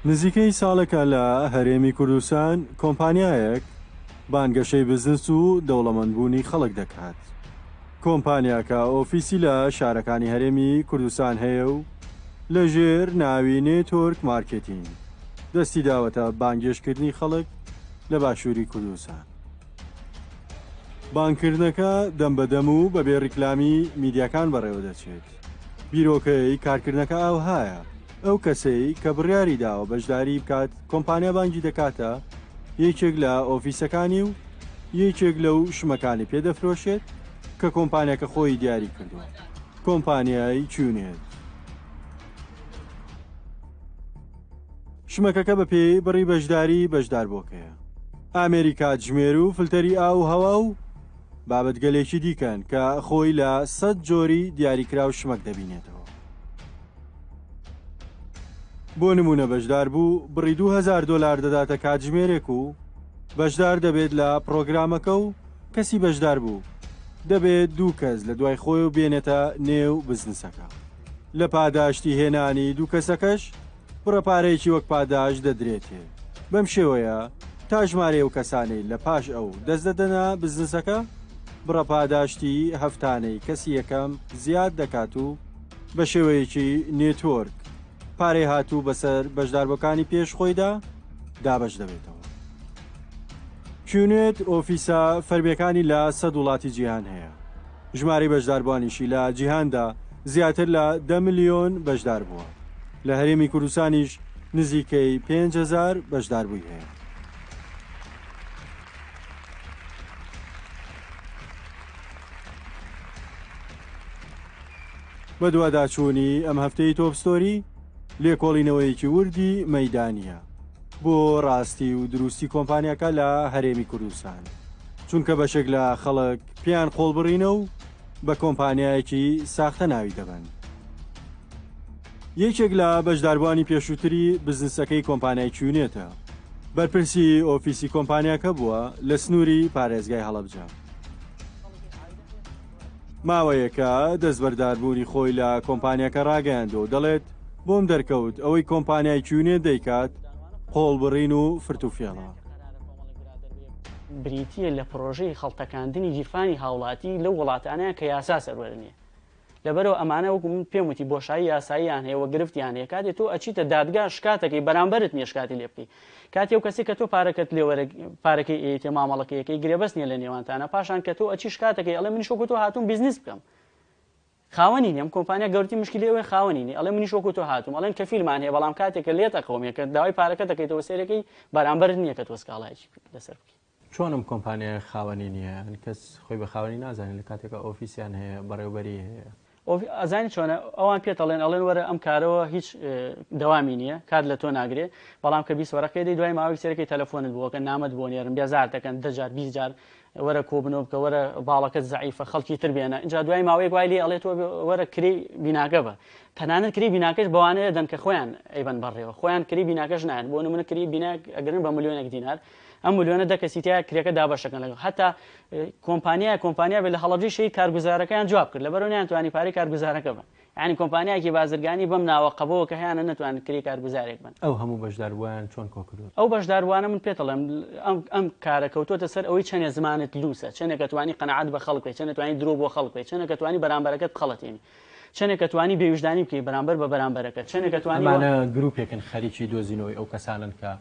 نزیکەی ساڵێکە لە هەرێمی کوردستان کۆمپانیایەک بانگەشەی بزنس و دەوڵەمەندبوونی خەڵک دەکات. کۆمپانیاکە ئۆفیسی لە شارەکانی هەرێمی کوردستان هەیە و لەژێر ناوی network marketing دەستی داوەتە بانگێشتکردنی خەڵک لە باشووری کوردستان. بانگکردنەکە دەم بە دەم و بەبێ ڕیکلامی میدیاکان بەڕێوەدەچێت. بیرۆکەی کارکردنەکە ئاوهایە، ئەو کەسەی کە بڕیاری داوە بەشداری بکات کۆمپانیا بانگی دەکاتە یەکێک لە ئۆفیسەکانی و یەکێک لەو شمەکانی پێ دەفرۆشێت کە کۆمپانیاکە خۆی دیاری کردووە، کۆمپانیای QNET. شمەکەکە بەپێی بڕی بەشداری بەشداربووەکەیە. ئامێری کاتژمێر و فلتەری ئاو و هەوا و بابەتگەلێکی دیکەن کە خۆی لە سەت جۆری دیاریکراو شمەک دەبینێتەوە. بۆ نموونە بەشداربوو بڕی 2000 دۆلار دەداتە کاتژمێرێک و بەشدار دەبێت لە پڕۆگرامەکە و کەسی بەشداربوو دەبێت دوو کەس لە دوای خۆی و بێنێتە نێو بزنسەکە. لە پاداشتی هێنانی دوو کەسەکەش بڕە پارەیەکی وەک پاداشت دەدرێتێ. بەم شێوەیە تا ژمارەی ئەو کەسانەی لە پاش ئەو دەست دەدەنە بزنسەکە، بڕە پاداشتی هەفتانەی کەسی یەکەم زیاد دەکات و بە شێوەیەکی network پارەی هاتوو بەسەر بەشداربووەکانی پێش خۆیدا دابەش دەبێتەوە. QNET ئۆفیسە فەرمییەکانی لە سەد وڵاتی جیهان هەیە. ژمارەی بەشداربووانیشی لە جیهاندا زیاتر لە دە ملیۆن بەشداربووە، لە هەرێمی کوردستانیش نزیکەی 5000 بەشداربووی هەیە. بەدواداچوونی ئەم هەفتەی تۆپ ستۆری لێکۆڵینەوەیەکی وردی مەیدانییە بۆ ڕاستی و دروستی کۆمپانیاکە لە هەرێمی کوردستان، چونکە بەشێک لە خەڵک پێیان قۆڵبڕینە و بە کۆمپانیایەکی ساختە ناوی دەبەن. یەکێک لە بەشداربووانی پێشووتری بزنسەکەی کۆمپانیای QNET ە، بەرپرسی ئۆفیسی کۆمپانیاکە بووە لە سنووری پارێزگای هەڵەبجە. ماوەیەکە دەستبەرداربوونی خۆی لە کۆمپانیاکە ڕاگەیاندووە و دەڵێت، بۆم دەرکەوت ئەوەی کۆمپانیای QNET دەیکات قۆڵبڕین و فرتوفێڵە. بریتییە لە پڕۆژەی خەڵتەکاندنی گیرفانی هاوڵاتی لەو وڵاتانەیە کە یاسا سەروەر نییە. لەبەرئەوە ئەمانە وەکو من پێم وتی بۆشایی یاساییان هەیە و گرفتیان هەیە کاتێ تۆ ئەچیتە دادگا شکاتەکەی بەرامبەرت نییە شکاتی لێ بکەی کاتێ ئەو کەسێک کە تۆ پارەکەت لێ وەرە پارەکەی ئەیتێ مامەڵەکەی ئەکەی گرێبەست نییە لە نێوانتانە پاشان کە تۆ ئەچی شکاتەکەی ئەڵێ منیش وەکو تۆ هاتووم بیزنس بکەم خاوەنی نیە ئەم کۆمپانیا گەورترین مشکیلەی ئەوەیە خاوەنی نیە ئەڵێ منیش وەکو تۆ هاتووم ئەڵێن کەفیلمان هەیە بەڵام کاتێک کە لێت ئەقەومێ کە داوای پارەکە دەکەیتەوە سەیرەکەی بەرامبەرت نییە کە تۆ سکاڵایەکی لەسەر بکەی. چۆن ئەم کۆمپانیایە خاوەنی نییە یانی کەس خۆی بە خاوەنی نازانێت لە کاتێکا ئۆفیسیان هەیە بەڕێوبەری هەیە. ئۆفی ئەزانی چۆنە ئەوان پێت ئەڵێن ئەڵێن وەرە ئەم کارەوە هیچ دەوامی نییە کات لە تۆ ناگرێ بەڵام کە 20 وەرەقەی دەی دوای ماوەیەک سەرەکەی تەلەفۆنت بۆ ئەکەن نامەت بۆ نێرن بێزار دەکەن دە جار 20 جار وەرە کۆبنەوە بکە وەرە باڵەکەت زەعیفە خەڵکی تر بێنە ئینجا دوای ماوەیەک وای لێ ئەڵێ تۆ وەرە کرێی بیناکە بە تەنانەت کرێی بیناکەش بەوانە دەن کە خۆیان ئەیبەن بەڕێوە خۆیان کرێی بیناکەش نایەن بۆ نمونە کرێی بینایەک ئەگرن بە ملیۆنێک دینار ئەم ملیۆنە دە کەسی تیا کرێکە دابەشەکەن لەگەڵ هەتا کۆمپانیا کۆمپانیا بێ لە هەڵەبجەی شەهید کارگوزارەکەیان جواب کرد لەبەرئەوە نەیانتوانی پارەی کارگوزارەکە بەن یانی کۆمپانیایەکی بازرگانی بەم ناوە قەبەوە کە هەیانە نەتوانن کرێی کارگوزارێک بەن. ئەو هەموو بەشداربووایان چۆن کۆکردووەتەوە؟ ئەو بەشداربووانە من پێت ئەڵێم ئەم ئەم کارە کەوتۆتە سەر ئەوەی چەنێ زمانت لووسە، چەنێک ئەتوانی قەناعەت بە خەڵک بکەی، چەنێ توانی درۆ بۆ خەڵک بکەی، چەنێک ئەتوانی بەرامبەرەکەت بخەڵەتێنی، چەنێک ئەتوانی بێویژدانی بکەی بەرامبەر بە بەرامبەرەکەت، چەنێک ئەتوانی وا. ئەمانە گرووپێکن خەریکی دۆزینەوەی ئەو کەسانەن کە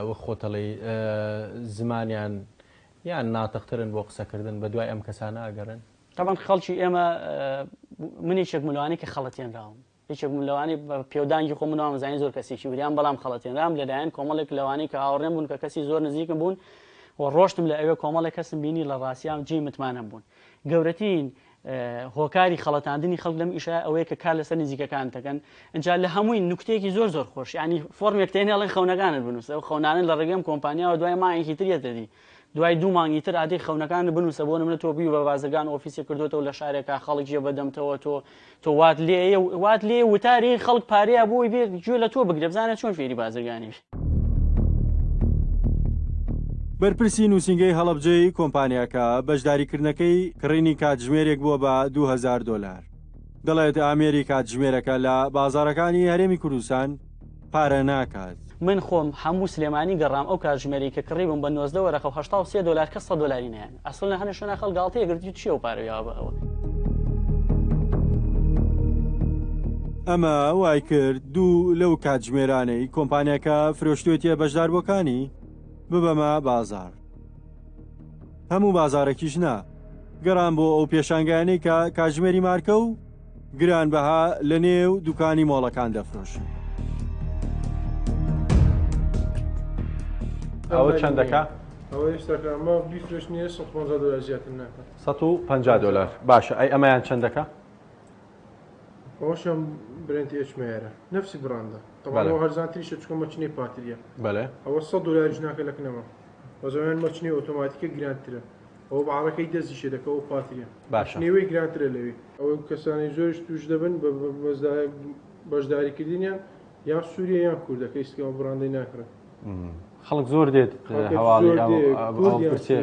وەک خۆت ئەڵێی زمانیان یان ناتقترن بۆ قسەکردن، بەدوای ئەم کەسانە ئەگەڕێن؟ تەبعەن خەڵکی ئێمە من یەکێکم لەوانەی کە خەڵەتێنراوم یەکێکم لەوانەی بە پێودانگی خۆم من وامزانی زۆر کەسێکی وریام بەڵام خەڵەتێنرام لەلایەن کۆمەڵێک لەوانەی کە هاوڕێم بوون کە کەسی زۆر نزیکم بوون و ڕۆشتم لە ئەوێ کۆمەڵێک کەسم بینی لە ڕاستیان جێی متمانەم بوون گەورەترین هۆکاری خەڵەتاندنی خەڵک لەم ئیشە ئەوەیە کە کار لەسەر نزیکەکان دەکەن ئینجا لە هەمووی نوکتەیەکی زۆر زۆر خۆش ینی فۆرمێک تێنێ ئەڵێن خەونەکانت بنووسە ئەو خەونانە لە ڕێگەم کۆمپانیاوە دوای مانگێکی تر یەتە دی دوای دوو مانگی تر ئادەی خەونەکانت بنووسە بۆ نمونە تۆ بووی بە بازرگان ئۆفیسێک کردۆتەوە لە شارێکا خەڵک ژێ بەدەمتەوە تۆ تۆ وات لێیە و وات لێ وتاری خەڵک پارەیە بۆی بێ گوێ لە تۆ بگرێ بزانە چۆن فێری بازرگانی بی. بەرپرسی نووسینگەی هەڵەبجەی کۆمپانیاکە بەشداریکردنەکەی کڕینی کاتژمێرێک بووە بە 2000 دۆلار. دەڵێت ئامێری کاتژمێرەکە لە بازاڕەکانی هەرێمی کوردستان. پارە ناکات. من خۆم هەموو سلێمانی گەڕام ئەو کاتژمێرەی کە کڕیبووم بە 19 وەرەقە و 83 دۆلار کەس 100 دۆلاری نەیان ئەسڵ لە هەنێ شوێنا خەڵک گاڵتەی گرتی چیە ئەو پارەی یاوە بە ئەوە. ئەمە وایکرد دوو لەو کاتژمێرانەی کۆمپانیاکە فرۆشتوێتیە بەشداربووەکانی ببەمە بازاڕ. هەموو بازاڕێکیش نا، گەڕام بۆ ئەو پێشانگایانەی کە کاتژمێری مارکە و گرانبەها لە نێو دوکانی مۆڵەکان دەفرۆشن. ئەوە چەندەکە؟ ئەوە ئێستاکە ئەمە بیفرۆشنیە 150 دۆلار زیاتر ناکات. 150 دۆلار باشە ئەی ئەمەیان چەندەکە؟ ئەوەشم برێنتی ئێچ مەیەرە نەفسی بڕاندە طبعا ئەوە هەرزانتریشە چونکە مەچنەی پاتریە بەلێ ئەوە 100 دۆلاریش ناکە لە کنەمە بەزەویان مەچنەی ئۆتۆماتیکە گرانترە ئەوە بە عەڕەکەی دەستیشێ دەکە ئەو پاتریە باشە نێوەی گرانترە لەوی ئەوە کەسانی زۆریش توش دەبن بە بەشداریکردنیان یان سووریە یان کوردەکە ئیسکە ئەو بڕاندەی ناکڕن. خەڵک زۆر دێت هەواڵی پرسێ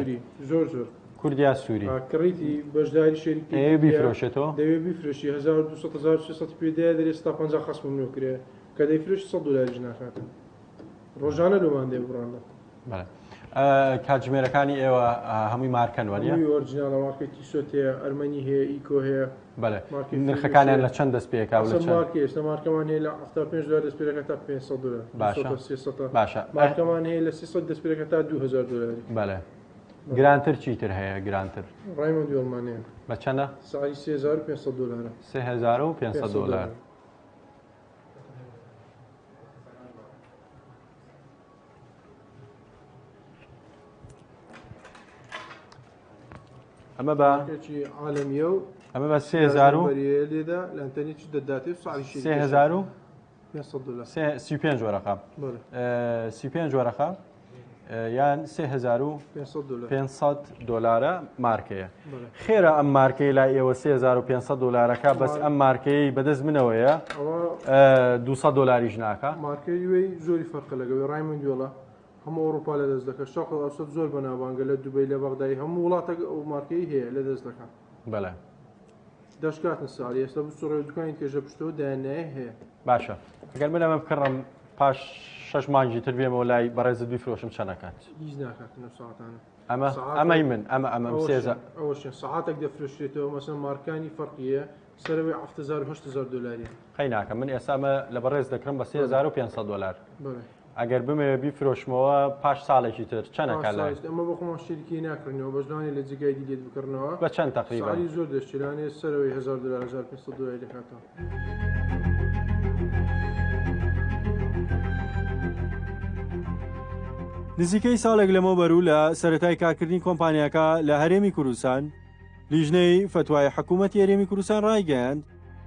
زۆر زۆر کورد یا سووری کڕیتی بەشداری شەریک دەیەوێ بیفرۆشێتەوە دەوێ بیفرۆشی 1200 1300 پێ دایە دەرێ 150 خەسم نوێ کرێ کە دەیفرۆشی 100 دلاریش ناکاتن ڕۆژانە لۆمان دێ بڕاندە بەڵێ کاتژمێرەکانی ئێوە هەمووی مارکەن وانە؟ هەمووی ئۆرجیناڵە مارکەی تیسۆت هەیە ئەرمەنی هەیە ئیکۆ هەیە بەڵێ نرخەکانیان لە چەند دەست پێکا و لە چەند مارکە ئێستا مارکەمان هەیە لە 75 دلار دەست پێ دەکات تا 500 دلار باشە 300 باشە مارکەمان هەیە لە 300 دەست پێ دەکات تا 2000 دلاری بەڵێ گرانتر چیتر هەیە گرانتر ڕایمۆند وێڵمان هەیە بە چەندە؟ سعری 3500 دلارە 3500 دلار ئەمە بە عالەمیە و ئەمە بە سێ هەزار و لێدا لەنتەنی چ دەداتێ و سعری 3000 و 500 دلار 35 وەرەقە 35 وەرەقە یان 3500 دلارە مارکەیە خێرا ئەم مارکەی لای ئێوە 3500 دلارەکە بەس ئەم مارکەی بەدەست منەوەیە 200 دلاریش ناکە مارکەی وی زۆری فەرقە لەگەوی ڕایمۆند وێڵە هەموو ئەوروپا لە دەست دەکە شەق ئەوسەد زۆر بەناوبانگە لە دوبەی لە بەغدای هەموو وڵاتەک ئەو مارکەی هەیە لە دەست دەکە بەڵێ دەشکاتن ساڵی ئێستا بچڕێ دوکانی تێژە پشتەوە دایاننایە هەیە باشە ئەگەر من ئەمە بکڕم پاش شەش مانگی تر بێمەوە لای بەڕێزت بیفرۆشم چەند ئەکات؟ هیچ ناکاتن ئەو ساعتانە. ئەمە ئەمەی من ئەمە ئەمە سێزە ئەوەشیان سەعاتێک دەفرۆشرێتەوە مەسەن مارکانی فەرقی هەیە سەرەوەی 7000 و 8000 دۆلاریە. قەی ناکەم من ئێستا ئەمە لە بەڕێز دەکڕم بە 3500 دۆلار. ئەگەر بمەوێ بیفرۆشمەوە پاش ساڵێکی تر چەند ئەکات لای؟ ئەمە بۆ خۆمان شەریکی ناکڕینەوە بەس لەوانەیە لە جێگای دی لێت بکڕنەوە. بە چەند تەقریبەن؟ سعری زۆر دەچێت لەوانەیە سەرەوەی 1000 دۆلار 1500 دۆلاری دەکاتەوە. نزیکەی ساڵێک لەمەوبەر و لە سەرەتای کارکردنی کۆمپانیاکە لە هەرێمی کوردستان، لیژنەی فەتوای حکوومەتی هەرێمی کوردستان ڕایگەیاند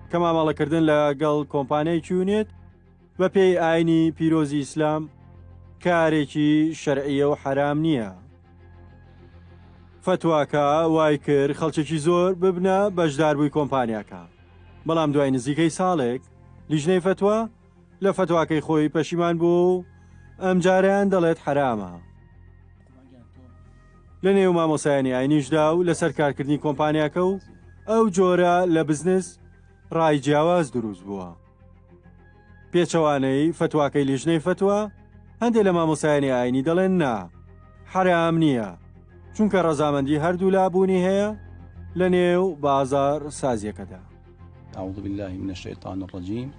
کە مامەڵەکردن لەگەڵ کۆمپانیای کیونێت بەپێی ئاینی پیرۆزی ئیسلام کارێکی شەرعیە و حەرام نییە. فەتواکە وای کرد خەڵکێکی زۆر ببنە بەشداربووی کۆمپانیاکە، بەڵام دوای نزیکەی ساڵێک لیژنەی فەتوا لە فەتواکەی خۆی پەشیمان بووە و ئەمجارەیان دەڵێت حەرامە. لە نێو مامۆسایانی ئاینیشدا و لەسەر کارکردنی کۆمپانیاکە و ئەو جۆرە لە بزنس ڕای جیاواز دروست بووە. پێچەوانەی فەتواکەی لیژنەی فەتوا، هەندێک لە مامۆستایانی ئاینی دەڵێن نا، حەرام نییە، چونکە ڕەزامەندی هەردوولا بوونی هەیە لە نێو بازاڕ سازیەکەدا. اعوذ باللە من الشیطان الرجیم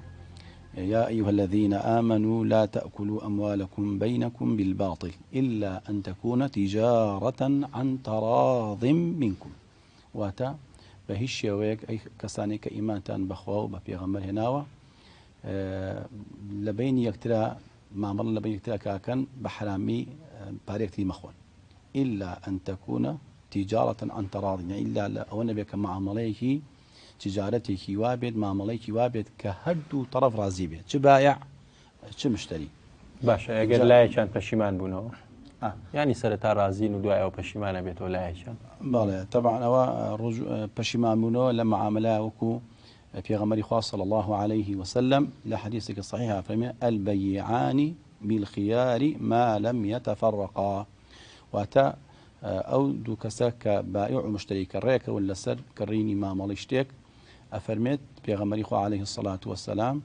یا ایها الذین آمنوا لا تأکلوا اموالکم بینکم بالباطل الا ان تکون تجارة عن تراض منکم واتە، بە هیچ شێوەیەک ئەی کەسانەی کە ئیمانتان بە خوا و بە پێغەمبەر هێناوە لە بەینی یەکترا مامەڵە لە بەین یەکترا کاکەن بە حەرامی پارەی یەکتری مەخۆن ئیلا ئەن تەکونە تیجارە عن تراض یعنی ئیلا لە ئەوە نەبێت کە معامەڵەیەکی تجارەتێکی وا بێت مامەڵەیەکی وا بێت کە هەردوو تەڕەف ڕازی بێت چ بایع چ مشتری. باشە ئەگەر لایەکیان پەشیمان بوونەوە یانی سەرەتا ڕازین و دوای ئەوە پەشیمان ئەبێتەوە لایەکیان؟ بەڵێ تەبعەن ئەوە پەشیمان بوونەوە لە معاملە وەکو پێغەمبەری خوا صلی اللە علیه وسلم لە حەدیثێکی صحیحا فەرمووی البیعان بالخیار ما لم یتفرقا واتە ئەو دوو کەسە کە بائع و مشتری کە ڕێکەون لەسەر کڕینی مامەڵی شتێک ئەفەرمێت پێغەمبەری خوا علیه الصلاة والسلام.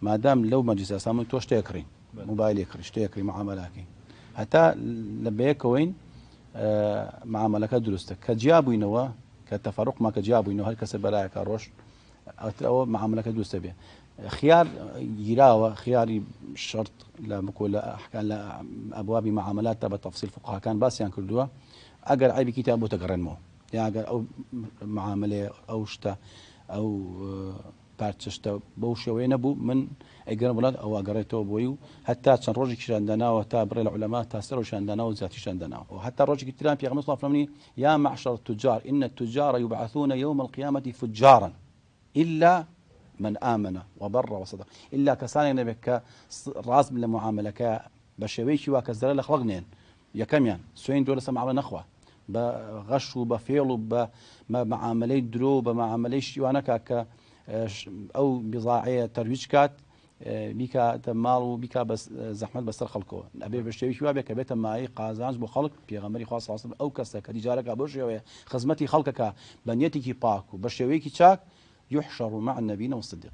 مادام لەو مەجلیسە ئێستا من تۆ شتێک کڕین مۆبایلێک کڕی شتێک کڕی معامەلاکەین هەتا لە بەیەکەوەین معامەلەکە دروستە کە جیا بووینەوە کە تەفەڕقما کە جیا بووینەوە هەر کەسە بەلایەکە ڕۆشت ئەتر ئەوە معامەلەکە دروستە بێ خیار گیراوە خیاری شەرت لە مکۆ لە ئەحکام لە ئەبوابی معاملات تا بە تەفسیل فقهاکان باسیان کردووە ئەگەر عیبێکی تیا بۆ تەگەڕێنمەوە یا ئەگەر ئەو معاملەیە ئەو شتە ئەو پارچە شتە بەو شێوەیە نەبوو من ئەیگەرم وڵات ئەوە ئەگەڕێتەوە بۆی و هەتا چەند ڕۆژێکیشیان داناوە تا بڕێ لە عولەما تا سێ ڕۆژیان داناوە و زیاتریشیان داناوە و هەتا ڕۆژێکی تران پێغەمبەر صلی اللە علیه و سلم یا معشر التجار ان التجار یبعثون یوم القیامة فجارا الا من آمن وبر وصدق الا کەسانێک نەبێت کە ڕاست بن لە معاملەکە بە شێوەیەکی وا کە زەرەر لە خەڵک نێن یەکەمیان سوێند درۆ لەسەر معاملە نەخوا بە غەش و بە فێڵ و بە معاملەی درۆ و بە معاملەی شتی وا نەکا کە ئەو بزاعەیە تەرویج کات بیکاتە ماڵ و بیکا بە زەحمەت بەسەر خەڵکەوە ئەبێ بە شێوەیەکی وا بێ کە بێتە مایەی قازانج بۆ خەڵک پێغەمبەری خوا صلی الله ئەو کەسە کە تیجارەکە بەو شێوەیە خزمەتی خەڵکەکە بە نیەتێکی پاک و بە شێوەیەکی چاک یحشر مع النبیین والصدیقین.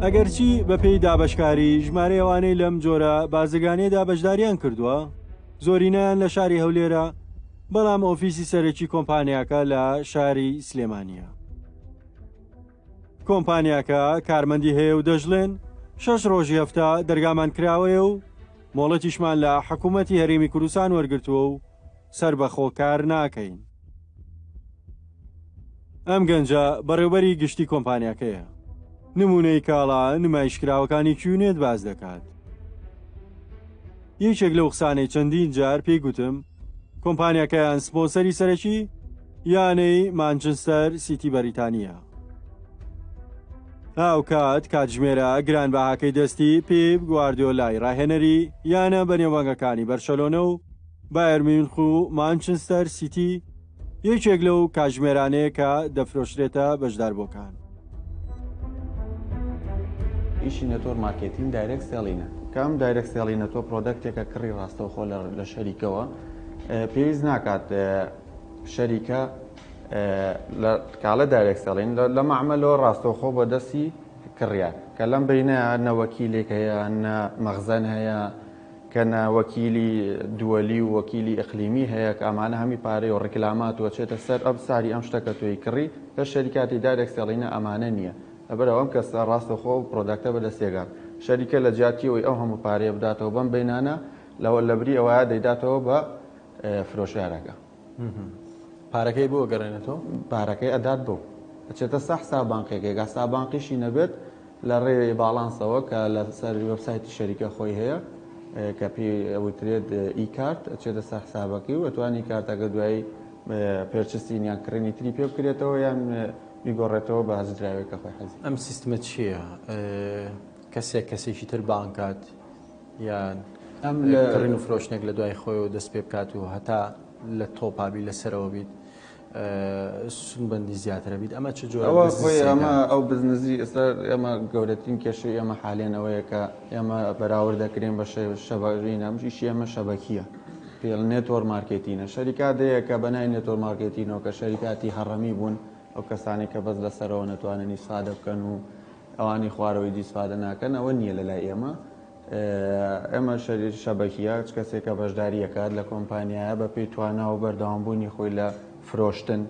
ئەگەرچی بەپێی دابەشکاری ژمارەی ئەوانەی لەم جۆرە بازرگانیەدا بەشداریان کردووە زۆرینەیان لە شاری هەولێرە، بەڵام ئۆفیسی سەرەکی کۆمپانیاکە لە شاری سلێمانیە. کۆمپانیاکە کارمەندی هەیە و دەشڵێن، شەش ڕۆژی هەفتە دەرگامان کراوەیە و مۆڵەتیشمان لە حکوومەتی هەرێمی کوردستان وەرگرتووە و سەربەخۆ کار ناکەین. ئەم گەنجە بەڕێوبەری گشتی کۆمپانیاکەیە. نموونەی کاڵا نمایشکراوەکانی کیونێت باس دەکات. یەکێک لەو قسانەی چەندین جار پێی گوتم، کۆمپانیاکەیان سپۆنسەری سەرەکی یانەی مانچستەر سیتی بەریتانییە. هاوکات کاتژمێرە گرانبەهاکەی دەستی پیپ گواردیۆلای راهێنەری یانە بەنێوبانگەکانی بەرشەلۆنە و بایەر میونخ و مانچستەر سیتی یەکێک لەو کاتژمێرانەیە کە دەفرۆشرێتە بەشداربووەکان. ئیشی network marketing direct selling ە. کە ئەم direct selling ە تۆ product ێکە کڕی ڕاستەوخۆ لە شەریکەوە پێویست ناکات شەریکە لە کاڵە direct selling لە مەعمەلەوە ڕاستەوخۆ بە دەستی کڕیار کە لەم بینە نە وەکیلێک هەیە نە مەخزەن هەیە کە نە وەکیلی دووەلی و وەکیلی ئیقلیمی هەیە کە ئەمانە هەمی پارەی و ڕیکلامات و ئەچێتە سەر ئەم ساری ئەم شتە کە تۆی کڕی لە شەریکاتی direct selling ە ئەمانە نییە لەبەرئەوە ئەم کەسە ڕاستەوخۆ ئەو product ە بەدەستی ئەگات شەریکە لە جیاتی ئەوەی ئەو هەموو پارەیە بداتەوە بەم بەینانە لەوە لەبری ئەوەیە دەیداتەوە بە فرۆشیارەکە. پارەکەی بۆ ئەگەڕێنێتەوە؟ پارەکەی ئەدات بەو ئەچێتە سە حساب بانقیەکەی گا حساب بانقیشی نەبێت لە ڕێی باڵانسەوە کە لەسەر وێبسایتی شەریکە خۆی هەیە کە پێی ئەوترێت ئی کارت ئەچێتە سەر حسابەکەی و ئەتوانی کارتەکە دوایی purchasing یان کڕینی تری پێ بکرێتەوە یان بیگۆڕێتەوە بە هەر دراوێک کە خۆی حەزی. ئەم سیستمە چییە؟ کەسێک کەسێکی تر بانگ کات یان ئەم کڕین و فرۆشتنێک لە دوای خۆیەوە دەست پێ بکات و هەتا لە تۆپا بی لە سەرەوە بیت سونبەندی زیاترە بیت ئەمە چ جۆرە ئەوە خۆی ئەمە ئەو بزنزی ئێستا ئێمە گەورەترین کێشەی ئێمە حالێن ئەوەیە کە ئێمە بەراورد دەکرێن بە شەبەکینە ئیشی ئێمە شەبەکیە پێڵ network marketing ە شەریکات هەیە کە بەنای network marketing ەوە کە شەریکاتی هەڕەمی بوون ئەو کەسانی کە بەس لەسەرەوە نەتوانن ئیسفادە بکەن و ئەوانی خوارەوەی دی ئیسفادە ناکەن ئەوە نییە لە لای ئێمە ئێمە شەبەکیە چ کەسێک کە بەشداری ئەکات لە کۆمپانیایە بە پێی توانا و بەردەوامبوونی خۆی لە فرۆشتن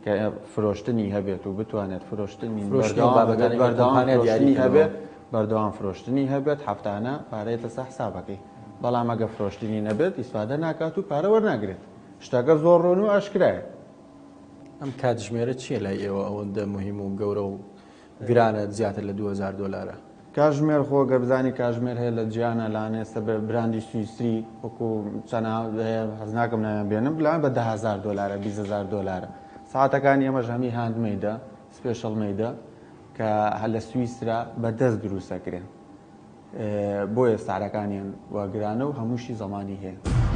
کە فرۆشتنی هەبێت و بتوانێت فرۆشتنی بەردەوام فرۆشتنی هەبێت بەردەوام فرۆشتنی هەبێت هەفتانە پارەیەتە سە حسابەکەی بەڵام ئەگە فرۆشتنی نەبێت ئیسفادە ناکات و پارە وەرناگرێت شتەکە زۆر ڕوون و ئاشکرایە. ئەم کاتژمێرە چییە لای ئێوە ئەوەندە موهیم و گەورە و گرانە زیاتر لە 2000 دۆلارە؟ کاژمێر خۆ گەر بزانی کاژمێر هەیە لە جیهانا لانێ ئێستا بە براندی سویسری وەکو چەنە هەیە حەز ناکەم ناویان بێنم لەوان بە 10000 دۆلارە 20000 دۆلارە ساعتەکانی ئێمەش هەمی handmade ە special made ە کە هەر لە سویسرا بە دەست دروست ئەکرێن بۆیە سعرەکانیان وا گرانە و هەمووشی زەمانی هەیە.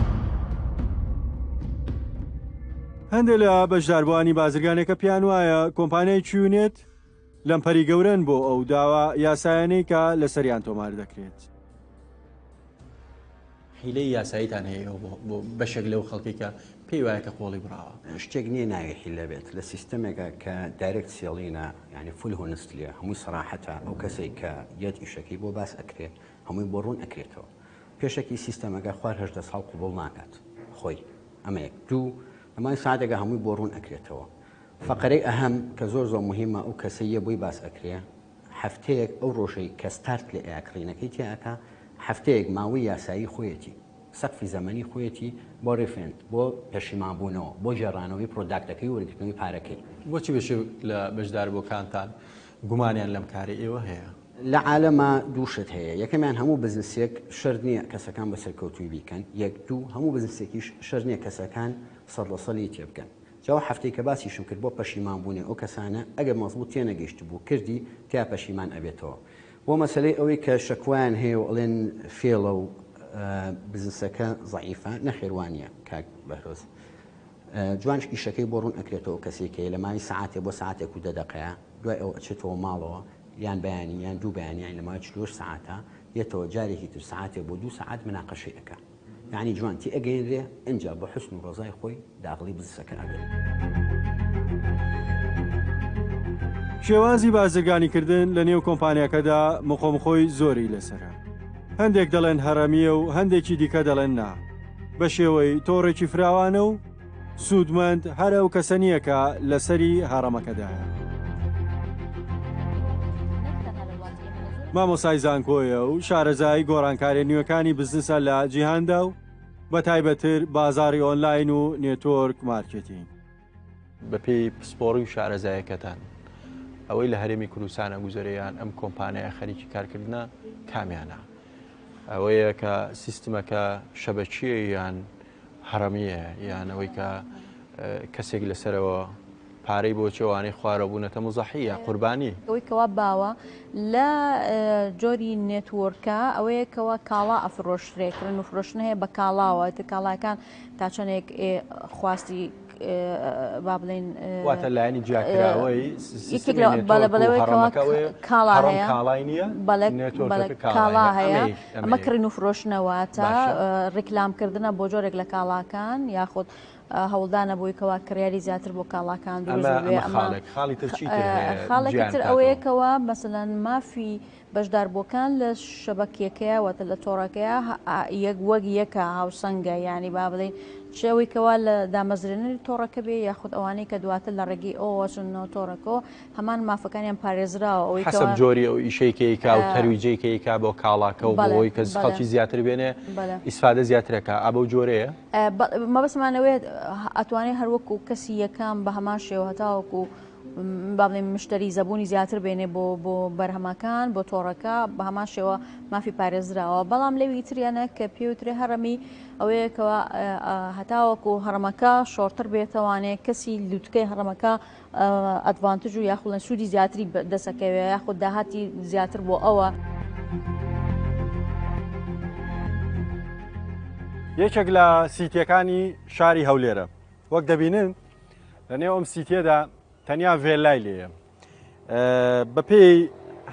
هەندێک لە بەشداربووانی بازرگانێکە پێیان وایە کۆمپانیای QNET لەمپەری گەورەن بۆ ئەو داوا یاسایانەی کە لەسەریان تۆمار دەکرێت. حیلەی یاساییتان هەیە ئێوە بۆ بەشێک لەو خەڵکەی کە پێی وایە کە قۆڵی بڕاوە؟ شتێک نییە ناوی حیلە بێت لە سیستەمێکا کە direct selling ە یانی full honestly یە هەمووی سەراحەتە ئەو کەسەی کە یەت ئیشەکەی بۆ باس ئەکرێ هەمووی بۆ ڕوون ئەکرێتەوە پێشەکی سیستەمەکە خوار 18 ساڵ قبوڵ ناکات خۆی ئەمە یەک دوو لە ماوەی ساعتێکا هەمووی بۆ ڕوون ئەکرێتەوە فەقەرەی ئەهەم کە زۆر زۆر موهیمە ئەو کەسەی یە بۆی باس ئەکرێ هەفتەیەک ئەو ڕۆژەی کە ستارت لە ئەیا کڕینەکەی تیا ئەکا هەفتەیەک ماوەی یاسایی خۆیەتی سەقفی زەمەنی خۆیەتی بۆ refund بۆ پەشیمان بوونەوە بۆ گێڕانەوەی product ەکەی و وەرگرتنەوەی پارەکەی. بۆچی بەشێک لە بەشداربووەکانتان گومانیان لەم کارەی ئێوە هەیە؟ لە عالەما دوو شت هەیە یەکەمیان هەموو بزنسێک شەرت نییە کەسەکان بە سەرکەوتووی بیکەن یەک دوو هەموو بزنسێکیش شەرت نییە کەسەکان 100% لێی تێبگەن جا ئەو هەفتەی کە باسیشم کرد بۆ پەشیمان بوونی ئەو کەسانە ئەگەر مەزبوت تێنەگەیشتبوو کردی تیا پەشیمان ئەبێتەوە بۆ مەسەلەی ئەوەی کە شەکوایان هەیە و ئەڵێن فێڵە و بزنسەکە زەعیفە نەخێر وانیە کاک بەهرۆز جوانش ئیشەکەی بۆ ڕوون ئەکرێتەوە کەسێک هەیە لە ماوەی سەعاتێ بۆ سەعاتێک و دە دەقەیە دوای ئەوە ئەچێتەوە ماڵەوە یان بەیانی یان دوو بەیانی یان لە ماوەی 48 سەعاتە یەتەوە جارێکی تر سەعاتێ بۆ دوو سەعات مناقەشەی ئەکا یەعنی جوان تێئەگەیەنرێ ئینجا بە حوسن و ڕەزای خۆی داغڵی بزسەکە ئەبێ. شێوازی بازرگانیکردن لە نێو کۆمپانیاکەدا مقۆمقۆی زۆری لەسەرە. هەندێک دەڵێن هەڕەمییە و هەندێکی دیکە دەڵێن نا. بە شێوەی تۆڕێکی فراوانە و سوودمەند هەر ئەو کەسە نییە کە لەسەری هەڕەمەکەدایە. مامۆستای زانکۆیە و شارەزای گۆڕانکاریە نوێکانی بزنسە لە جیهاندا و بە تایبەتر بازاڕی ئۆنلاین و network marketing. بەپێی پسپۆڕی و شارەزایەکەتان ئەوەی لە هەرێمی کوردستان ئەگوزەرێ یان ئەم کۆمپانیایە خەریکی کارکردنە کامیانە؟ ئەوەیە کە سیستمەکە شەبەکییە یان هەڕەمییە یان ئەوەی کە کەسێک لەسەرەوە پارەی بۆ چێوانەی خوارەوە بوونەتە مزەحی یا قوربانی. ئەوەی کەوا باوە لە جۆری network ە ئەوەیە کەوا کاڵا ئەفرۆشرێ کڕین و فرۆشتن هەیە بە کاڵاوە ئیتر کاڵاکان تا چەندێک خواستی با بڵێین واتە لایەنی جیاکراوەی یەکێک لە بەڵێ بەڵێ ئەوەی کەوا کاڵا هەیە کاڵای نییە بەڵێ بەڵێ کاڵا هەیە ئەمە کڕین و فرۆشتنە واتە ڕیکلامکردنە بۆ جۆرێک لە کاڵاکان یاخود هەوڵدانە بۆی کەوا کڕیاری زیاتر بۆ کاڵاکان دروست ببێ ئەمە خاڵی تر چی تر هەیە خاڵێکی تر ئەوەیە کەوا مەسەلەن مافی بەشداربووەکان لە شەبەکیەکەیا واتە لە تۆڕەکەیا یەک وەک یەکە هاوسەنگە یانی با بڵێین چ ئەوەی کەوا لە دامەزرێنەری تۆڕەکە بێ یاخود ئەوانەی کە دواتر لە ڕێگەی ئەوەوە چوونەوە تۆڕەکەوە هەمان مافەکانیان پارێزراوە ئەوەی حەسەب جۆری ئەو ئیشەی کە ئەیکا و تەرویجەی کە ئەیکا بۆ کاڵاکە و بۆ ئەوەی کە خەڵکی زیاتر بێنێ ئیسفادە زیاترەکە ئا بەو جۆرەیە؟ مەبەستمان ئەوەیە ئەتوانێ هەر وەکو کەسی یەکەم بە هەمان شێوە هەتاوەکو با بڵێین مشتەری زەبوونی زیاتر بێنێ بۆ بۆ بەرهەمەکان بۆ تۆڕەکە بە هەمان شێوە مافی پارێزراوە بەڵام لەوی تریانە کە پێوترێ هەڕەمی ئەوەیە کەوا هەتاوەکو هەڕەمەکە شۆڕتر بێتەوانێ کەسی لوتکەی هەڕەمەکە advantage و یاخود سوودی زیاتری دەسەکەوێ یاخود داهاتی زیاتر بۆ ئەوە. یەکێک لە سیتیەکانی شاری هەولێرە وەک دەبینن لە نێو ئەم سیتیەدا تەنیا ڤێلای لێیە بەپێی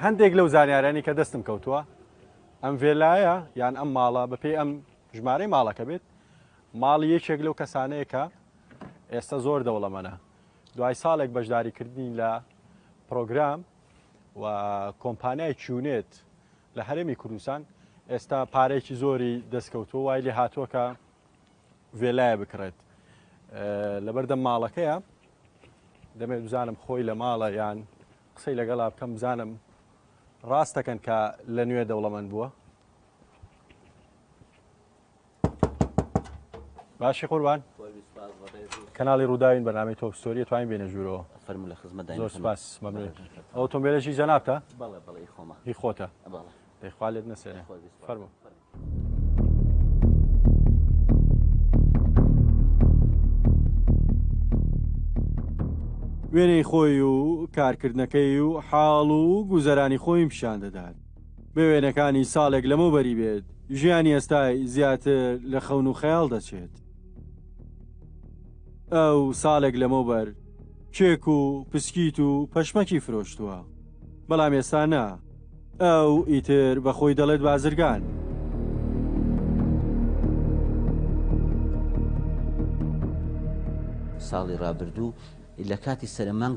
هەندێک لەو زانیارانی کە دەستم کەوتووە ئەم ڤێلایە یان ئەم ماڵە بەپێی ئەم ژمارەی ماڵەکە بێت ماڵی یەکێک لەو کەسانەیە کە ئێستا زۆر دەوڵەمەنە دوای ساڵێک بەشداریکردنی لە پرۆگرام و کۆمپانیای QNET لە هەرێمی کوردستان ئێستا پارێکی زۆری دەستکەوتووە وای لێ هاتووە کە ڤێلایە بکڕێت لەبەردەم ماڵەکەیە دەمێت بزانم خۆی لە ماڵە یان قسەی لەگەڵا بکەم بزانم ڕاستەکەن کە لە نوێ دەوڵەمەند بووە باشی قوربان کەناڵی ڕووداوین بەنامی تۆپ ستۆری توانین بێنە ژوورەوە فەرموو لە خزمەت زۆر سپاس مەمنون ئەو ئۆتۆمبیلەشی جەنابتە بەڵێ بەڵێ خۆمە هی خۆتە بەڵێ دەی خوا لێت نەسێنێ فەرموو وێنەی خۆی و کارکردنەکەی و حاڵ و گوزەرانی خۆیم پیشان دەدات. بە وێنەکانی ساڵێک لەمەوبەری بێت، ژیانی ئێستای زیاتر لە خەون و خەیاڵ دەچێت. ئەو ساڵێک لەمەوبەر کێک و پسکیت و پەشمەکی فرۆشتووە، بەڵام ئێستا نا، ئەو ئیتر بە خۆی دەڵێت بازرگان. ساڵی ڕابردوو لە کاتی سەرەمانگ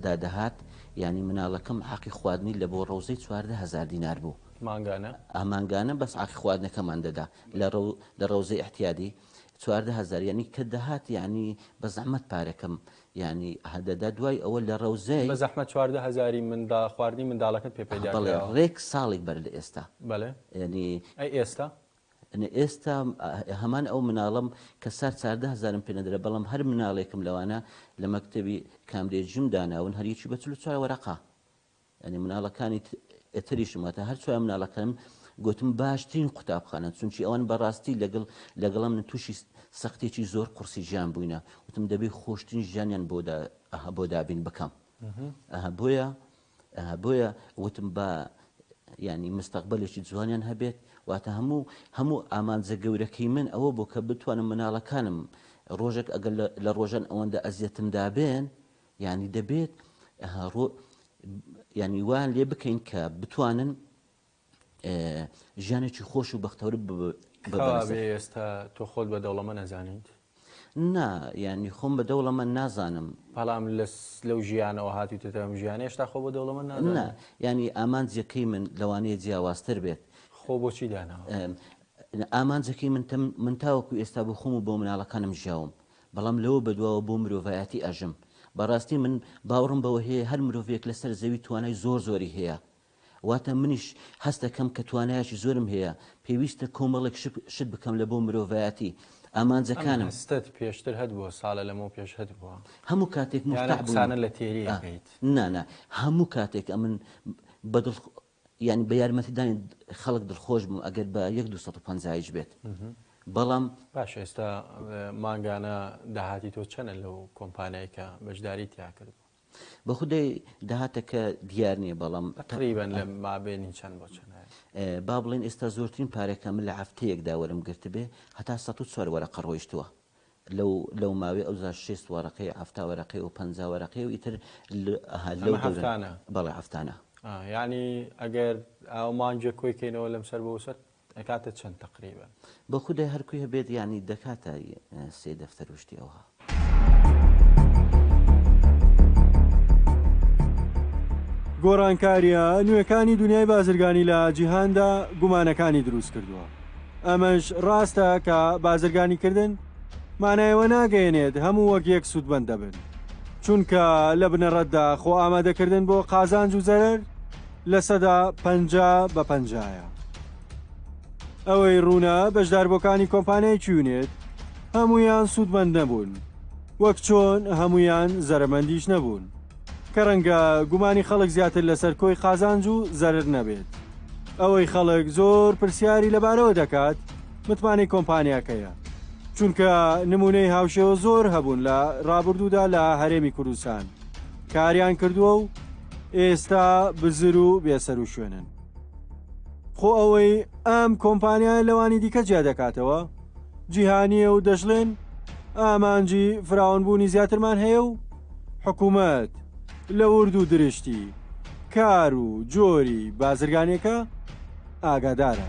دا دەهات یانی مناڵەکەم عاقی خواردنی لە بۆ ڕەوزەی 14 هەزار دینار بوو. مانگانە؟ ئا مانگانە بەس عاقی خواردنەکەمان دەدا لە ڕەو لە ڕەوزەی ئیعتیادی 14 هەزار یانی کە دەهات یانی بە زەحمەت پارەکەم یانی دەدا دوای ئەوە لە ڕەوزەی. بە زەحمەت 14 هەزاری مندا خواردنی منداڵەکەت پێ پەیدا بەڵێ کراوە؟ ڕێک ساڵێک بەر لە ئێستا. بەڵێ یانی. ئەی ئێستا؟ ئێستا هەمان ئەو مناڵەم کە سار 14 هەزارم پێ نەدرا بەڵام هەر مناڵێکم لەوانە لە مەکتەبی کامبرێجیم داناون هەر یەکی بە 44 وەرەقە یانی مناڵەکانی تریشم واتە هەر چوار مناڵەکانم گوتم باشترین قوتابخانە چونکی ئەوان بەڕاستی لەگەڵ لەگەڵم من تووشی سەختێکی زۆر قورسی ژیان بووینە وتم دەبێ خۆشترین ژیانیان بۆ بۆ دابین بکەم بۆیە بۆیە وتم با یانی مستەقبەلێکی جوانیان هەبێت واتە هەموو هەموو ئامانجە گەورەکەی من ئەوە بۆ کە بتوانم مناڵەکانم ڕۆژێک ئەگەر لە ڕۆژان ئەوەندە ئەزیەتم دابێن یانی دەبێت ینی وان لێ بکەین کە بتوانن ژیانێکی خۆش و بەختەوەر ببەنە. ئێستا تۆ خۆت بە دەوڵەمەند ئەزانیت؟ نا یانی خۆم بە دەوڵەمەند نازانم. بەڵام لەو ژیانەوە هاتوویتەتە ئەم ژیانە هێشتا خۆ بە دەوڵەمەند نازانی؟ نا یانی ئامانجەکەی من لەوانەیە جیاوازتر بێت. خۆ بۆ چی داناوە؟ ئامانجەکەی من من تاوەکو ئێستا بۆ خۆم و بۆ مناڵەکانم ژیاوم بەڵام لەوە بەدواوە بۆ مرۆڤایەتی ئەژم. بەڕاستی من باوەڕم بەوە هەیە هەر مرۆڤێک لەسەر زەوی توانای زۆر زۆری هەیە واتە منیش هەست دەکەم کە توانایەکی زۆرم هەیە، پێویستە کۆمەڵێک شت بکەم لە بۆ مرۆڤایەتی. ئەم ئامانجەکانم. هەستەت پێشتر هەتبووە، ساڵە لەمەو پێش هەتبووە؟ هەموو کاتێک یان ئەم مورتاح بووین. قسانە لە تێری ئەکەیت؟ نا نا، هەموو کاتێک ئەمن بە دڵ یانی بە یارمەتیدانی خەڵک دڵخۆش بووم ئەگەر بە یەک 250 یش بێت. بەڵام. باشە ئێستا مانگانە داهاتی تۆ چەنە لەو کۆمپانیای کە بەشداریت تیا کردووە؟ بە خودای داهاتەکە دیار نییە بەڵام تەقریبەن لە مابێنی چەند بۆ چەند هەیە؟ با بڵێین ئێستا زۆرترین پارە کە من لە هەفتەیەکدا وەرم گرتبێ هەتا 104 وەرەقە ڕۆیشتووە لەو لەو ماوەی ئەوجا شێست وەرەقەی 70 وەرەقەی و 50 وەرەقەی و ئیتر لەو ئەمە هەفتانە؟ بەڵێ هەفتانە. یانی ئەگەر ئاو مانگێک کۆی کەینەوە لەم سەر بۆ سەر ئەکاتە چەند تەقریبەن؟ بە خودای هەر کوێ بێت یانی دەکاتە سێ دەفتەر و شتی ئەوها. گۆڕانکارییە نوێکانی دونیای بازرگانی لە جیهاندا گومانەکانی دروست کردووە. ئەمەش ڕاستە کە بازرگانیکردن مانای ئەوە ناگەیەنێت هەموو وەک یەک سوودمەند دەبن، چونکە لە بنەڕەتدا خۆئامادەکردن بۆ قازانج و زەرەر 50% بە پەنجایە. ئەوەی ڕوونە بەشداربووەکانی کۆمپانیای کیونێت هەموویان سوودمەند نەبوون، وەک چۆن هەموویان زەرەمەندیش نەبوون، کە ڕەنگە گومانی خەڵک زیاتر لەسەر کۆی قازانج و زەرەر نەبێت. ئەوەی خەڵک زۆر پرسیاری لەبارەوە دەکات متمانەی کۆمپانیاکەیە، چونکە نموونەی هاوشێوە زۆر هەبوون لە ڕابردوودا لە هەرێمی کوردستان کاریان کردووە و ئێستا بزر و بێسەروشوێنن. خۆ ئەوەی ئەم کۆمپانیایە لەوانی دیکە جیا دەکاتەوە جیهانییە و دەشڵێن ئامانجی فراوانبوونی زیاترمان هەیە و حکوومەت لە ورد و درشتی کار و جۆری بازرگانیەکە ئاگادارە.